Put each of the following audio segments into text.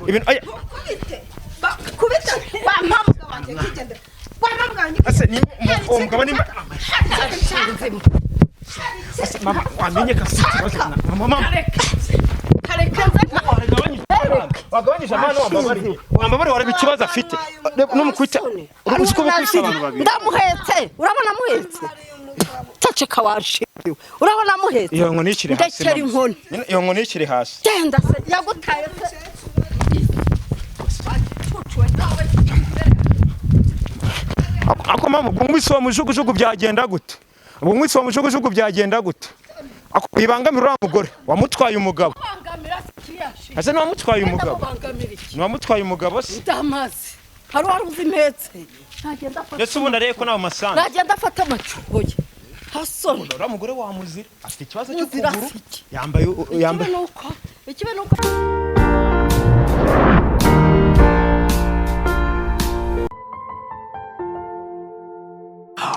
Ibintu, oya. Kubite. Kubita wa mpamvu wanjye nkigendera. Wa mpamvu wanjye. Ese ni uwo mugabo nimba Ese mama wamenye ko afite ikibazo, mama, mama. Kareka nze. Wagabanyije amano, wambabariye, wambabariye, wareba ikibazo afite n'umukubita, uzi ko mukubise abantu babiri. Ndamuhetse, urabona amuhetse. Ceceka, washiriwe, urabona amuhetse. Iyo nkoni ikiri hasi. Ndekera Mama. inkoni. Nyine iyo nkoni ikiri hasi. Genda se, yagutaye se. Ako mama, ubwo nkubise uwo mujugujugu byagenda gute? Ubwo nkubise uwo mujugujugu byagenda gute? Ako bibangamira uriya mugore wamutwaye umugabo. Bangamira se kiriya? Ese ntiwamutwaye umugabo? Ndamubangamira iki? Ntiwamutwaye umugabo se? Ndamazi, hari wari uzi impetse, nagenda afata. Ndetse ubundi arebe ko nawe masanga. Nagenda afata amacuho ye, hasoni. Uriya mugore wamuzira afite ikibazo Muzira cy'ukuguru. afite. Yambaye Ikibi yambaye nuko, ikibi nuko.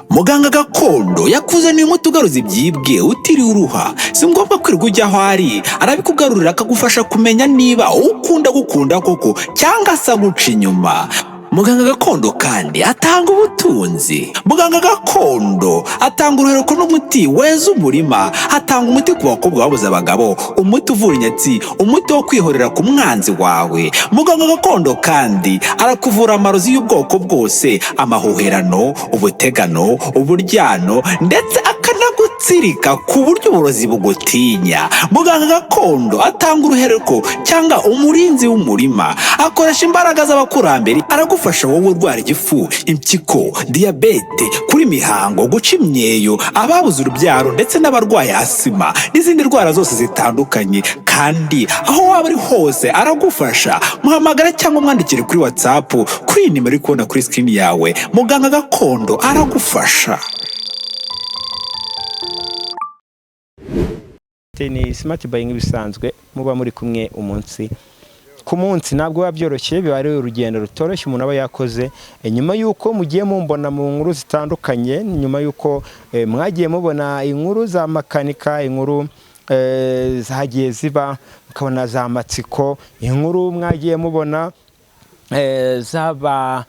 Muganga gakondo yakuzaniye umuti ugaruza ibyibwe utiriwe uruha. Si ngombwa kwirirwa ujya aho ari, arabikugarurira, akagufasha kumenya niba ukunda gukunda koko cyangwa se aguca inyuma. Muganga gakondo kandi atanga ubutunzi. Muganga gakondo atanga uruhereko n'umuti weza umurima. Atanga umuti ku bakobwa babuze abagabo, umuti uvura inyatsi, umuti wo kwihorera ku mwanzi wawe. Muganga gakondo kandi arakuvura amarozi y'ubwoko bwose, amahuherano, ubutegano, uburyano, ndetse akanagutsirika ku buryo uburozi bugutinya. Muganga gakondo atanga uruhereko cyangwa umurinzi w'umurima, akoresha imbaraga z'abakurambere. Aragufasha wowe urwara igifu, impyiko, diyabete, kuri mihango, guca imyeyo, ababuze urubyaro, ndetse n'abarwaye asima n'izindi ndwara zose zitandukanye. Kandi aho waba uri hose aragufasha. Muhamagara cyangwa umwandikire kuri WhatsApp kuri iyi nimero uri kubona kuri screen yawe. Muganga gakondo aragufasha. Ni Smart Buying ibisanzwe, muba muri kumwe umunsi ku munsi. Ntabwo biba byoroshye, biba ari urugendo rutoroshye umuntu aba yakoze. Nyuma y'uko mugiye mumbona mu nkuru zitandukanye, nyuma y'uko mwagiye mubona inkuru za makanika, inkuru zagiye ziba, mukabona za matsiko, inkuru mwagiye mubona zaba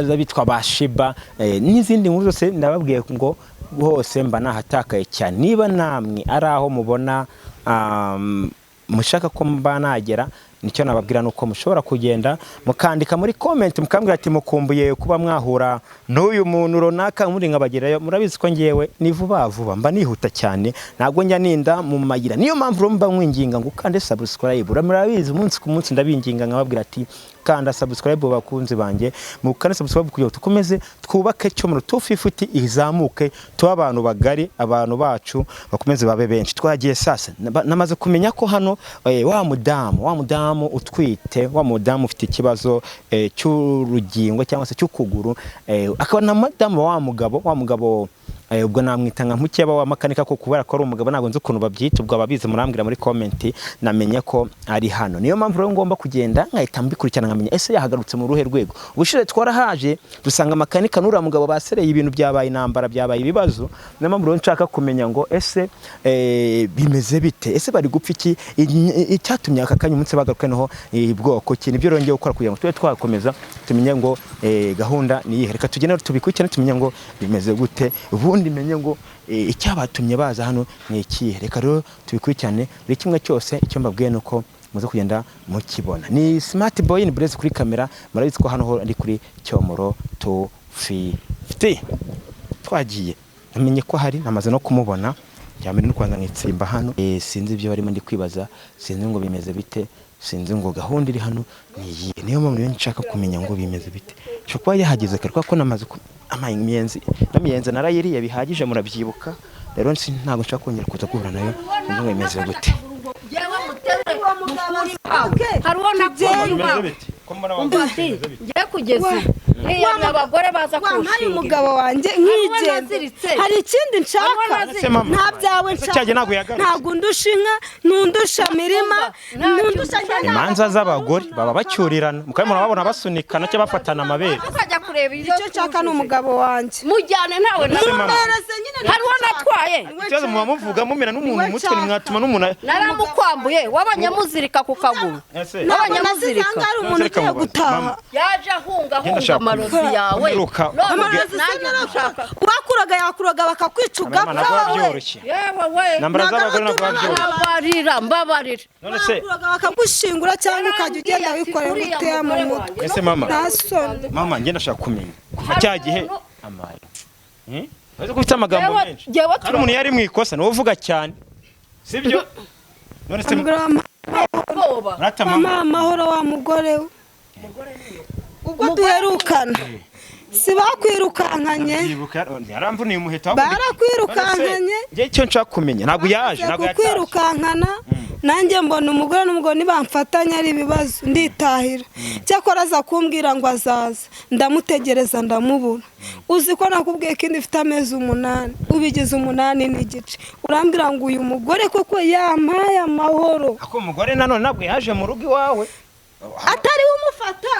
z'abitwa ba Shiba, n'izindi nkuru zose, ndababwiye ngo hose mba nahatakaye cyane. Niba namwe ari aho mubona mushaka ko mba nagera, nicyo nababwira nuko mushobora kugenda mukandika muri comment, mukambwira ati mukumbuye kuba mwahura n'uyu muntu runaka, muri nkabagerayo. Murabizi ko ngewe ni vuba vuba, mba nihuta cyane, ntabwo njya ninda mu mayira. Niyo mpamvu rero mba mwinginga ngo ukande subscribe. Murabizi, umunsi ku munsi ndabinginga nkababwira ati kanda subscribe, bakunzi banjye, mukande subscribe kugira ngo dukomeze twubake Cyomoro 250 izamuke, tube abantu bagari, abantu bacu bakomeze babe benshi. Twagiye sasa. Namaze kumenya ko hano wa mudamu utwite, wa mudamu ufite ikibazo cy'urugingo cyangwa se cy'ukuguru, akaba na madamu wa mugabo, ubwo namwita nka mukeba wa makanika, ko kubera ko ari umugabo ntabwo nzi ukuntu babyita. Ubwo ababizi murambwira muri comment. Namenye ko ari hano, niyo mpamvu rero ngomba kugenda nkahita mbikurikirana, nkamenya ese yahagarutse mu ruhe rwego. Ubushize twarahaje dusanga makanika n'uriya mugabo basereye, ibintu byabaye intambara, byabaye ibibazo. Niyo mpamvu rero nshaka kumenya ngo ese bimeze bite, ese bari gupfa iki, icyatumye aka kanya umunsi bagaruka noho bwoko ki. Nibyo rero ngiye gukora kugira ngo tube twakomeza tumenye ngo gahunda ni iyihe. Reka tugende tubikurikirane, tumenye ngo bimeze gute, ubundi menye ngo icyabatumye baza hano ni ikihe. Reka rero tubikurikirane buri kimwe cyose. Icyo mbabwiye ni uko muze kugenda mukibona. Ni Smart Boy, ni Blaise kuri kamera. Murabizi ko hano ho ari kuri Cyomoro 250. Twagiye, namenye ko hari, namaze no kumubona. Cyambere no kwanza nkitsimba hano. Sinzi ibyo barimo, ndi kwibaza, sinzi ngo bimeze bite, sinzi ngo gahunda iri hano ni iyihe. Niyo mpamvu rero nshaka kumenya ngo bimeze bite. Nshobora kuba yahageze kare kubera ko namaze amaye imiyenzi n'amiyenzi narayiriye bihagije, murabyibuka. Rero ntabwo nshaka kongera kuza guhura nayo, sinzi ngo bimeze gute. Hari uwo nakuye iwawe. Umva ati ngiye kugeza ubu niyo abagore baza Wampaye kurushinga umugabo wanjye Hari uwo nkigenda. naziritse. Hari ikindi nshaka? Hari uwo naziritse. Mama. Nta byawe Ese nshaka. cyagiye ntabwo yagarutse? Ntabwo undusha inka, ntundusha mirima, Ntacyo ntundusha. Imanza z'abagore baba bacyurirana, mukaba murababona basunikana cyangwa bafatana amabere. Tukajya. kureba ibyo Icyo nshaka ni umugabo wanjye. Mujyane, ntawe Ese mama, Mumpereze nyine. Hari uwo natwaye. Ikibazo muba muvuga mumena n'umuntu Niwe umutwe, nshaka. ntimwatuma n'umuntu Naramukwambuye, wabonye muzirika ku kaguru. Ese Nabonye Ntabwo muzirika. nasanga hari umuntu Reka ugiye mubaze. gutaha. Mama. Yaje ahunga, Ngenda ahunga shaka amarozi yawe. Mperuka. None Amarozi se nanjye narakuraga, gushaka. wakuraga yakuroga bakakwica Mama, ugapfa ntabwo biba wowe. byoroshye. Yewe we. Intambara z'abagore ntabwo biba byoroshye. Mbabarira, mbabarira. None se Bakuraga bakagushingura cyangwa ukajya ugenda wikorera Uriya uteye mu mugore mutwe. wanjye. Ese mama, Nta soni. mama, njye ndashaka kumenya kuva Hari cya gihe umuntu- amaye. Uzi ko ufite amagambo Jewe- menshi. jewe Kandi umuntu yari mu ikosa niwe uvuga cyane, sibyo? None se Umugore wa Ubwoba. rata mama, mama, amahoro wa mugore we. Ubwo duherukana si bakwirukankanye? Ndabyibuka, yaramvuniye umuheto ahubwo. Barakwirukankanye. None se, njye icyo nshaka kumenya, ntabwo yaje, ntabwo yatashye. Kukwirukankana, nanjye mbona umugore n'umugabo nibamfatanya ari ibibazo, nditahira. Cyakora aza kumbwira ngo azaza, ndamutegereza ndamubura. Uzi ko nakubwiye ko inda ifite amezi 8, ubigize 8 n'igice, urambwira ngo uyu mugore koko yampaye amahoro. Ako umugore nanone ntabwo yaje mu rugo iwawe. Atari we umufata.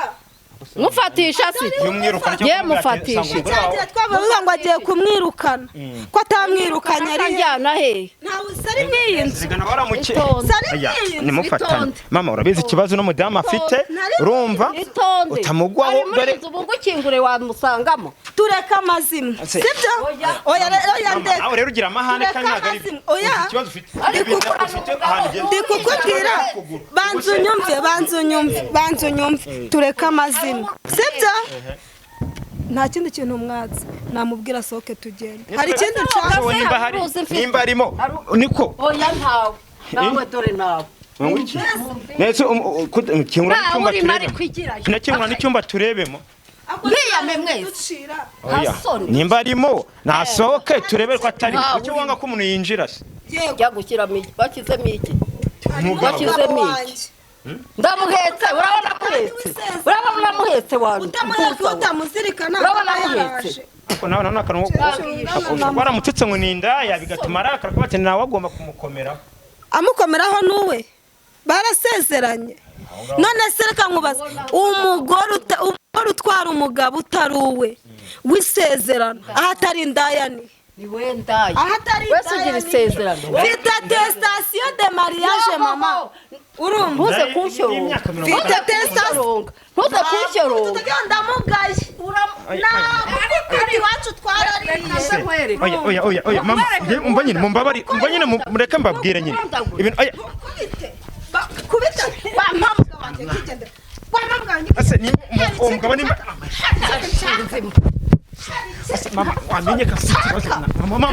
Mufatisha se? Yumwirukana cyangwa Ye kumubwira ati, mufatisha. "Sanga umugore wawe." Cyagihe twavuga ngo agiye kumwirukana, ko atamwirukanye ari he? Akajyana he? Ntawe usari mw'iyi nzu. Zigana baramuke. Itonde. Sari Aya, mw'iyi nzu. nimufatane. Itonde. Mama, urabizi ikibazo n'umudamu afite, urumva Itonde. utamugwaho. Ari muri Dore inzu, ubu ngukingure wamusangamo. Tureke amazimwe. Se- Sibyo? Oya oya, Mama, ndeka. nawe rero ugira amahane Tureke kandi ntabwo ari amazimwe. Oya. Uzi ikibazo ufite. Ariko Ibintu ufite ahantu ugeze. Ndi kukubwira, banza unyumve, banza unyumve, banza unyumve, tureke amazimwe, sibyo? Nta kindi kintu mwatsi namubwira asohoke tugende, hari ikindi nshaka? Wowe nimba hari, Uruzi mfite. nimba arimo niko. Oya, ntawe, nawe dore nawe. Wiki? Nese kingura Ntawe n'icyumba urimo ari turebemo. kwigirayo. Kinakingura n'icyumba turebemo. Mwiyame mwese. Ducira. Oya. Hasoni. Nimba arimo nasohoke turebe ko atari. Ntawe Kuki wanga ko umuntu yinjira se? Yego. Jya gushyiramo iki? Bashyizemo iki? Umugabo. Bashyizemo iki? Ndamuhetse, urabona amuhetse, urabona amuhetse wanjye. Utamuhetse, utamuzirikana. Urabona amuhetse. Ariko nawe nanone akantu waramututse ngo ni indaya bigatuma arakara kuba ati nawe agomba kumukomeraho. Amukomeraho n'uwe barasezeranye. None se reka nkubaze, umugore umugore utwara umugabo utari uwe w'isezerano, aho atari indaya ni Ni we ndaya. Aho atari Wese ugira indaya ni isezerano. Mfite attestation de mariage, mama, urumva? Ntuze kunshyoroga. Y'imyaka mirongo Mfite attestation. Ntuze kunshyoroga. Ndamugaye, namukubita iwacu twarariye. Oya, oya, oya, oya, mama, njye umva nyine, mumbabari, umva nyine, mureke mbabwire nyine ibintu, oya. Kubite. Kubita wa mpamvu wanjye nkigendera, wa mpamvu wanjye. Ase nimba uwo mugabo, nimba ase mama wamenye ko afite ikibazo, mama, mama,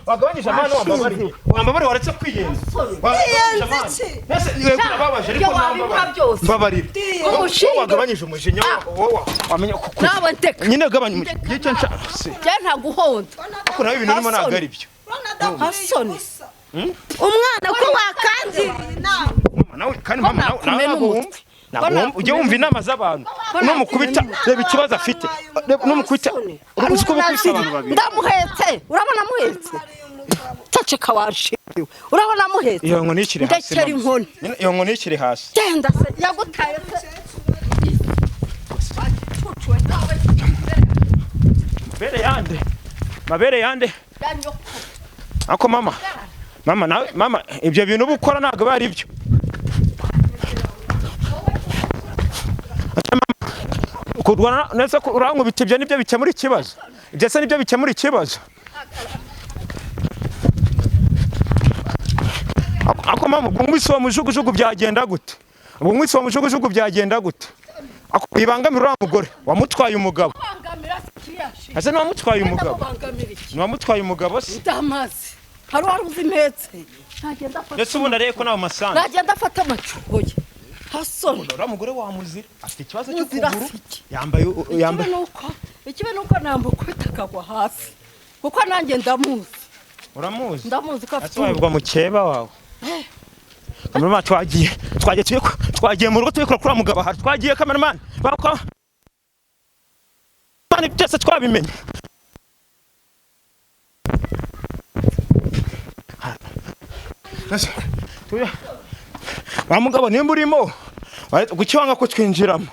wagabanyije amahane, wambabariye, wambabariye, waretse kwiyenza. Kwiyenza iki? Mbese yego urababaje, ariko Ibyo wabimuha nambabariye. byose. Mbabarira. Umushinga. Wowe wagabanyije umujinya, wowe wamenye ko Nawe ndeka. nyine gabanya umujinya, icyo nshaka se Njye ntaguhonda. ariko nawe ibintu urimo ntabwo ari byo. Hasoni. Umwana ko wakangiriye inama. Mama, nawe kandi mama, nawe nakumena ntabwo wumva, umutwe. ntabwo wumva, ujye wumva inama z'abantu. Numukubita, reba ikibazo afite. Reba, numukubita, uzi ko bukubise abantu babiri. Ndamuhetse, urabona amuhetse. Ceceka washiriwe, urabona amuhetse. Iyo nkoni ikiri hasi, Ndekera mama. inkoni. Nyine iyo nkoni ikiri hasi. Genda se, yagutaye se. Mabere yande, mabere yande. Ako mama, mama, nawe mama, ibyo bintu uba ukora ntabwo biba ari byo. Ate mama, kurwana nese ko urankubita, ibyo nibyo bikemura ikibazo? Ibyo se nibyo bikemura ikibazo? Ako mama, ubwo nkubise uwo mujugujugu byagenda gute? Ubwo nkubise uwo mujugujugu byagenda gute? Ako ibangamira uriya mugore wamutwaye umugabo. Bangamira se kiriya? Ese ntiwamutwaye umugabo? Ndamubangamira iki? Ntiwamutwaye umugabo se? Ndamazi, hari wari uzi impetse, nagenda afata. Ndetse ubundi arebe ko nawe masanga. Nagenda afata amacuho ye, hasoni. Uriya mugore wamuzira afite ikibazo Muzira cy'ukuguru. afite. Yambaye Ikibi yambaye nuko, ikibi nuko namukubita akagwa hasi, kuko nanjye ndamuzi. Uramuzi? Ndamuzi ko afite Ese wabibwa mukeba wawe? Cameraman, twagiye twagiye mu rugo tubikora kuri mugabo ahari. Twagiye, cameraman, bakwa mani, byose twabimenye. Ese, tuya wa mugabo, nimba urimo kuki wanga ko twinjiramo?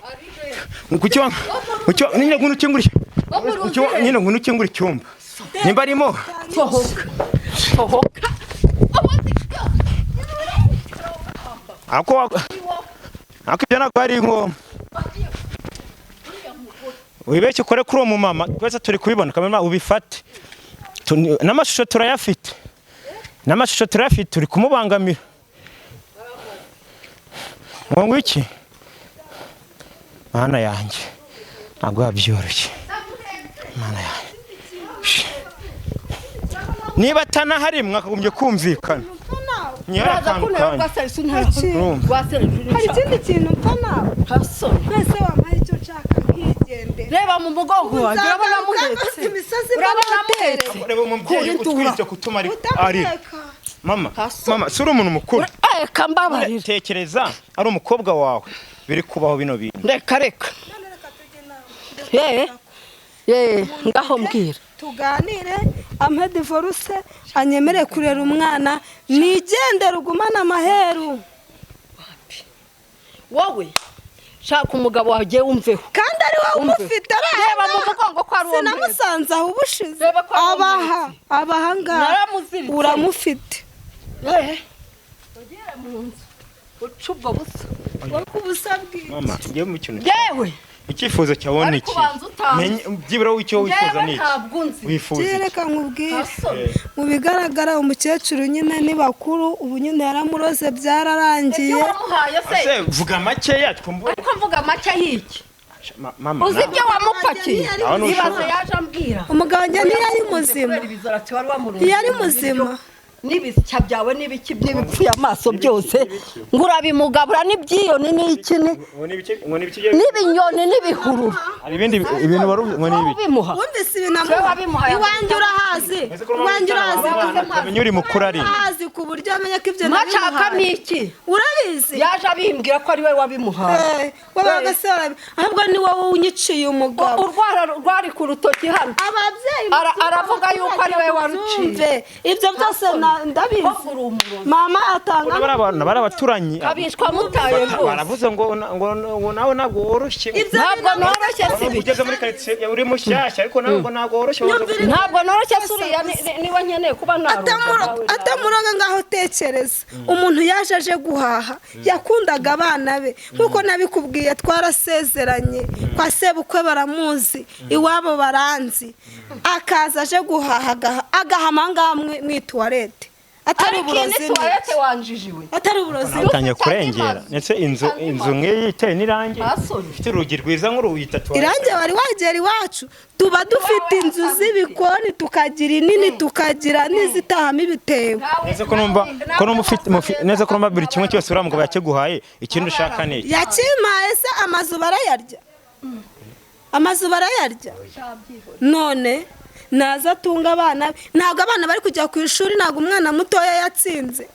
Kuki wa kuki nyine ngwino ukingure. Kuki nyine ngwino ukingure icyumba. Nimba arimo Sohoka, sohoka. Ako ako ibyo ntabwo ari ngombwa. Wibeshye ukore kuri uwo mumama, twese turi kubibona, kamera ubifate. N'amashusho turayafite. N'amashusho turayafite, turi kumubangamira. Ngo iki? Mana yanjye. Ntabwo yabyoroshye. Mana yanjye. Niba atanahari mwakagombye kumvikana. Uraza kuntera rwa Hari ikindi kintu mpfa nawe? Mbese wampaye icyo nshaka nkigendera. Reba mu mugongo wanjye, urabona muhetse. Imisozi. Urabona muhetse. Reba umubyeyi utwite kutuma ari ari mama, mama, si uri umuntu mukuru. Reka mbabarira. Tekereza ari umukobwa wawe biri kubaho bino bintu. Reka reka. Ye ye, ngaho mbwira. Tuganire, ampe divorce, anyemere kurera umwana, nigendere, ugumane amaheru. Wowe shaka umugabo wawe ugiye wumveho. Kandi ari wowe umufite. Reba mu mugongo ko ari uwo. Sinamusanze aho ubushize. Reba ko ari uwo. Abaha abaha ngaha. Naramuziritse. Uramufite. Ugere mu nzu uca ubwo busa. Wowe ubusa bwiza. Mama, ngiye mu kintu. Yewe. Icyifuzo cyawe ni Ariko iki? ubanza utanze. Byibura wowe icyo wifuza Yewe, ni iki? ntabwo unzi. Wifuza iki? Reka nkubwire, mu bigaragara umukecuru nyine ni bakuru, ubu nyine yaramuroze, byararangiye. Ibyo wamuhaye se? Ese vuga makeya twumva. Ariko mvuga make y'iki? Mama, Uzi ibyo wamupakiye? Aho ni Ibaze yaje ambwira. Umugabo wanjye ntiyari muzima. Kubera ibizarati wari wamurunze Ntiyari mu biryo, muzima. N'ibisya byawe n'ibiki n'ibipfuye amaso byose ngo urabimugabura, n'ibyiyoni n'iki ngo ni ibiki, ngo ni ibiki? N'ibinyoni n'ibihururu. Hari ibindi ibintu wari uzi, ngo ni ibiki? Ubimuha. Wumvise ibintu Wowe wabimuhaye. Iwanjye urahazi, iwanjye urahazi. Ukamenya uri mukuru ari. Urahazi ku buryo amenya ko ibyo Mwacakamo nabimuhaye. iki? Urabizi. Yaje abimbwira ko ari we wabimuhaye. Eh, wabaga se ahubwo ni wowe unyiciye umugabo. Urwara rwari ku rutoki hano. Ababyeyi Aravuga yuko ari we waruciye. waruciye ibyo byose, ndabizi. Ko uri umurozi. Mama atanga. Bari abantu bari abaturanyi. Abishwa mutaye rwose. Baravuze ngo nawe ntabwo woroshye. Ntabwo noroshye si ibi. Ugeze muri karitsiye uri mushyashya, ariko nawe ngo ntabwo woroshye. Ntabwo noroshye si uriya niwe nkeneye kuba naronga. Atamuroga. Ngaho tekereza umuntu yaje aje guhaha, yakundaga abana be nk'uko nabikubwiye, twarasezeranye kwa sebukwe, baramuzi iwabo, baranzi, akaza aje guhaha agahama ngaha mu ituwarete, atari Ariko iyi ni uburozi tuwarete wanjijiwe. Atari uburozi. Atangiye kurengera ndetse inzu nk'iyi iteye n'irangi, Hasoni. ifite urugi rwiza nk'uruyita tuwarete. Irangi wari wagera iwacu? Tuba dufite inzu z'ibikoni, tukagira inini, tukagira n'izitahamo ibitebo. Neza ko numva ufite neza ko numva buri kimwe cyose uriya mugabo yakiguhaye, ikindi ushaka ni iki? Yakimpaye se? Amazu barayarya, amazu barayarya. None naza atunga abana be. Ntabwo abana bari kujya ku ishuri, ntabwo umwana mutoya yatsinze.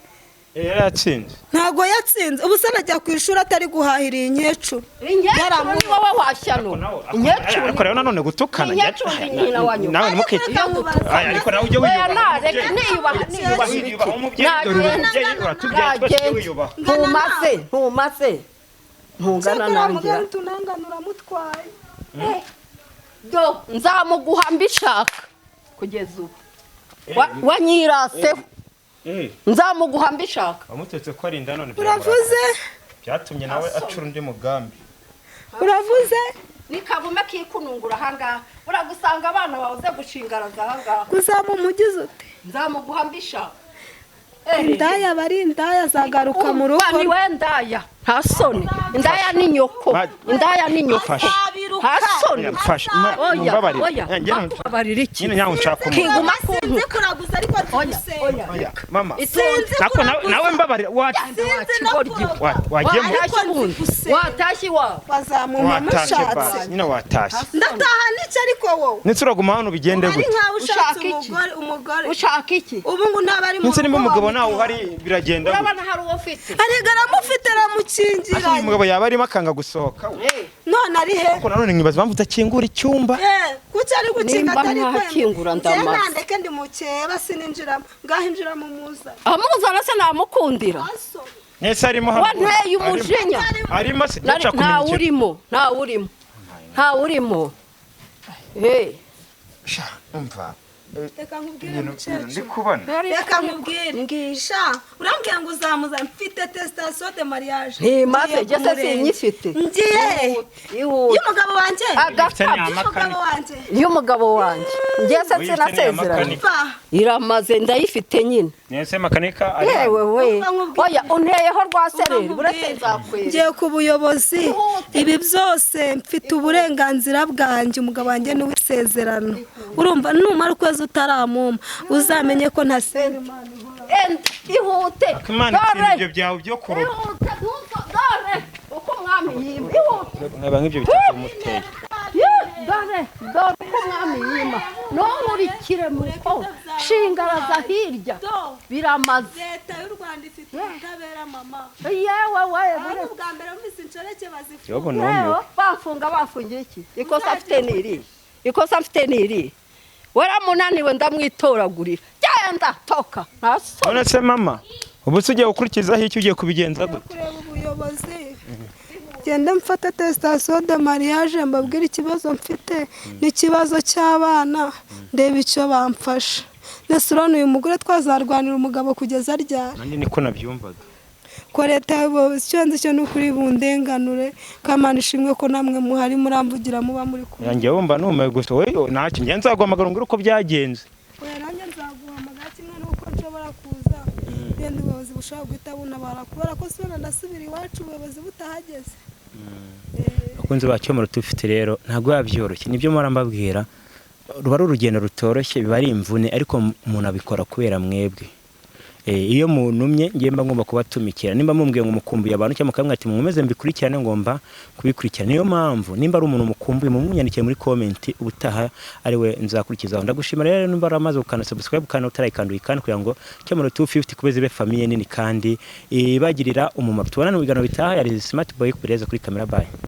Yari yatsinze. Ntabwo yatsinze. Ubu se arajya ku ishuri atari guhahira iyi nkecuru? Inkecuru ni wowe washyano. Inkecuru. Ariko rero nanone gutukana. Inkecuru ni nyina wa nyoko. Nawe ntimukite. Ariko reka nkubaze. Aya, ariko nawe ujye Oya, wiyubaha. nareka niyubaha, niyubaha. Wiyubaha umubyeyi, dore uri umubyeyi, uratubyaye twese, ujye wiyubaha. Ntumaze, ntumaze, ntungana Cyakora nangira. mugari tunangana uramutwaye. Do nzamuguha mbishaka kugeza ubu. Wanyiraseho. Nzamuguha mbishaka. Wamutetse ko ari inda none. Uravuze. Byatumye nawe acura undi mugambi. Uravuze. Ni kabume kikunungura ahangaha, uragusanga abana bawe uze gushingaraza ahangaha. Kuzaba umugize ute? Nzamuguha mbishaka. Indaya aba ari indaya, azagaruka mu rugo. Umva, ni we ndaya, nta soni. Indaya ni nyoko. Indaya ni nyoko. Mfasha. Nta soni. Mfasha. Oya. Mumbabarire. Oya, bakubabarira iki? Nyine nyawe nshaka umuntu. Kiguma Sinzi kuraguza, ariko Oya, oya. Oya, mama. Sinzi Nako nawe kuraguza. nawe mbabarira. Sinzi no kuroga. Wagiye mu Watashye ubundi, watashye iwawe. Bazamumpa Watashye mushatse. basi. Nyine watashye. Ndataha n'icyo? Ariko wowe Ndetse uraguma hano bigende ari gute? nkawe ushatse Ushaka iki? umugore, umugore Ushaka iki? ubu ngo ntaba ari mu Ndetse nimba rugo. umugabo nawe uhari biragenda gute? Urabona hari uwo ufite. Arega aramufite, Ese uyu aramukingiranye. mugabo yaba arimo akanga gusohoka we? None ari he? Ariko nanone nkibaza impamvu udakingura icyumba. Eh, kuki ari gukinga? Nimba Atari ntakingura, kwemera. ndamaze. Nandeke ndi mukeba, sininjiramo. Ngaho injiramo muzane. Amuzana se namukundira? Aso. Nese arimo hano. Wanteye umujinya. Arimo se Nari- ndashaka kumenya Ntawe ikintu. urimo, ntawe urimo. Ntawe urimo. Sha, umva. Reka nkubwire, Ibintu ndi mukecuru. kubona. Reka nkubwire. Sha, urambwira ngo uzamuza, mfite attestation de mariage. Ntimaze, Ngiye jye se ku murenge. sinyifite. Ngiye. Ihute. Y'umugabo wanjye. Agakabyo. Y'umugabo wanjye. Y'umugabo wanjye, njye se sinasezeranye? Umva. Iramaze, ndayifite nyine. Nese makanika ari Yewe we. Umva nkubwire. Oya, unteyeho rwa sereri. Umva Buretse nkubwire. nzakwera. Ngiye ku buyobozi. Ibi byose mfite uburenganzira bwanjye, umugabo wanjye ni uw'isezerano. Urumva, numara ukwezi utaramumpa, uzamenye ko ntasenga Imana ihoraho. Enda ihute. Imana itsinda Dore. ibyo byawe byo kuroba. Ihute, dore uko umwami yima, ihute. Nkaba nk'ibyo bitatu umuteye. Ye, dore dore uko umwami yima, ntunkurikire muko shingaraza hirya. Biramaze. Leta y'u Rwanda ifite ubutabera, mama. Yewe we. Ari ubwa mbere numvise inshoreke bazifunga. Yobo numiwe. Yewe, bafunga bafungira iki? Ikosa mfite ni iri, ikosa mfite ni iri. Waramunaniwe, ndamwitoragurira. Genda, toka, nta soni. None se mama, ubu se ugiye gukurikizaho icyo, ugiye kubigenza gute? Kureba ubuyobozi, genda mfate attestation de mariage, mbabwire ikibazo mfite n'ikibazo cy'abana, ndebe icyo bamfasha. Ndetse urabona uyu mugore twazarwanira umugabo kugeza ryari? Nanjye niko nabyumvaga. Ko leta y'ubuyobozi, icyo nzi cyo ni ukuri bundenganure. Kamana ishimwe ko namwe muhari, muramvugira, muba muri kumwe. Yanjye wumva numiwe gusa. Wowe ntacyo, njye nzaguhamagara ngo uko byagenze. Oya, nanjye nzaguhamagara, kimwe n'uko nshobora kuza. Wenda ubuyobozi bushobora guhita bunabara, kubera ko sibona ndasubira iwacu ubuyobozi butahageze. Abakunzi ba Cyomoro tufite rero, ntabwo biba byoroshye, nibyo mpora mbabwira, ruba ari urugendo rutoroshye, biba ari imvune, ariko umuntu abikora kubera mwebwe. Iyo muntumye ngiye mba ngomba kubatumikira. Nimba mumbwiye ngo mukumbuye abantu, cyangwa mukamubwira ati mukomeze mbikurikirane, ngomba kubikurikirana. Niyo mpamvu nimba ari umuntu mukumbuye, mumwandikire muri comment, ubutaha ari we nzakurikizaho. Ndagushima rero nimba waramaze gukanda subscribe, kandi utarayikanda uyikande, kugira ngo Cyomoro 250 kubeze ibe famille nini kandi ibagirira umumaro. Tubonane mu biganiro bitaha. Yari Smart Boy Perez kuri camera. Bye.